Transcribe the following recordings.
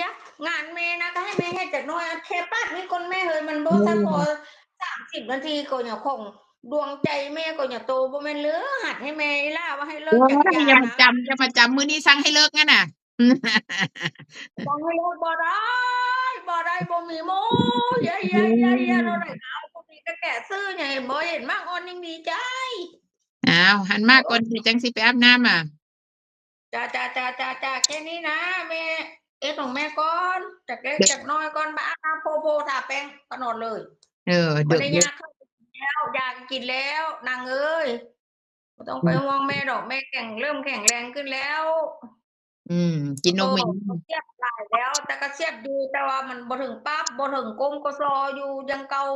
ຍກງານແມ່ນະ ກໍໃຫ້ແມ່ເຮັດຈັກໜ້ອຍ ແຄ່ປາດນີ້ກ່ອນແມ່ເອີຍ ມັນບໍ່ ອືມ ທັນພໍສາມສິບນາທີກໍຍັງຂອງ ດວງໃຈແມ່ກໍຍັງໂຕ ບໍ່ແມ່ນເລີ ຫັດໃຫ້ແມ່ອີ່ຫຼ້າວ່າໃຫ້ເລີກຈັກຢ່າ ຢ່າມາຈຳ ຢ່າມາຈຳ ມື້ນີ້ສັ່ງໃຫ້ເລີກນັ້ນນະ ບໍ່ໃຫ້ເລີກ ບໍ່ໄດ້ ບໍ່ໄດ້ ບໍ່ມີໝູ່ ເຢ້ໆໆໆ ເທົ່າໃດກໍເອົາ ບໍ່ມີກໍແກະຊື້ ຍັງບໍ່ເຫັນໝາກອ່ອນຍັງດີໃຈ. ອ້າວ ຫັນມາກ່ອນ ເອີ ຈັ່ງຊິໄປອາບນ້ຳອະ. ຈ້າໆໆໆ ແຄ່ນີ້ນະ ແມ່ເຮັດຂອງແມ່ກ່ອນ ຈັກເລັກຈັກນ້ອຍກ່ອນ ມາອາບນ້ຳໂພໆ ທາແປ້ງກໍນອນເລີຍ. ເອີ ເດິກ ບໍ່ໄດ້ຍາກ ເຂົ້າກໍກິນແລ້ວ ຢາກໍກິນແລ້ວ ນາງເອີຍ ບໍ່ຕ້ອງໄປ ອືມ ຫ່ວງແມ່ດອກ ແມ່ແຂງ ເລີ່ມແຂງແຮງຂຶ້ນແລ້ວ. ອືມ ກິນນົມ ໂອ້ ສຽບຫຼາຍແລ້ວ ແຕ່ກໍສຽບຢູ່ ແຕ່ວ່າມັນບໍ່ເຖິງປັບ ບໍ່ເຖິງກົ້ມກໍຊໍຢູ່ຢ່າງເກົ່າ.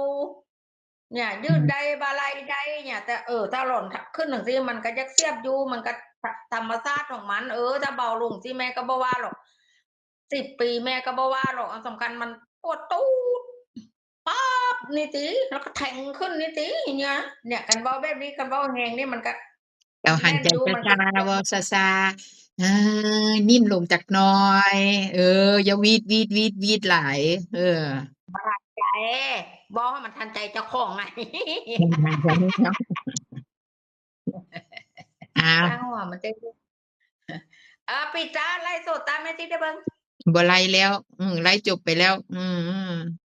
ເນີ້ຍ ຍືດໄດ້ ອືມ ບ່າໄຫຼ່ໄດ້ເນີ້ຍ ແຕ່ ເອີ ຖ້າຫຼອນ ຂ- ຂຶ້ນຈັ່ງຊີ້ ມັນກໍຢາກສຽບຢູ່ ມັນກໍ ທ- ທຳມະຊາດຂອງມັນ. ເອີ ຖ້າເບົາລົງຊີ້ ແມ່ກໍບໍ່ວ່າຫຼອກ ສິບປີ ແມ່ກໍບໍ່ວ່າຫຼອກ. ອັນສຳຄັນມັນປວດຕູດ ປັບນີ້ຕິ ແລ້ວກໍແທງຂຶ້ນນີ້ຕິ ເນີ້ຍ ເນີ້ຍ ຄັນເວົ້າແບບນີ້ ຄັນເວົ້າແຮງນີ້ ມັນກໍ ເຈົ້າຫັນໃຈຊ້າໆ ເວົ້າຊ້າໆ ເອີ ນິ້ມລົງຈັກໜ້ອຍ ເອີ ຢ່າຫວີດໆໆໆຫຼາຍ ເອີ ບໍ່ທັນໃຈ ເວົ້າໃຫ້ມັນທັນໃຈເຈົ້າຂອງໄງ. ອ້າວ ຊ່າງຫົວມັນເຈົ້າ. ເອີ ປິດຈ້າ ໄລຟ໌ສົດຕາມແມ່ຈິດໄດ້ເບິ່ງ ບໍ່ໄລຟ໌ແລ້ວ ອືມ ໄລຟ໌ຈົບໄປແລ້ວ ອືມ.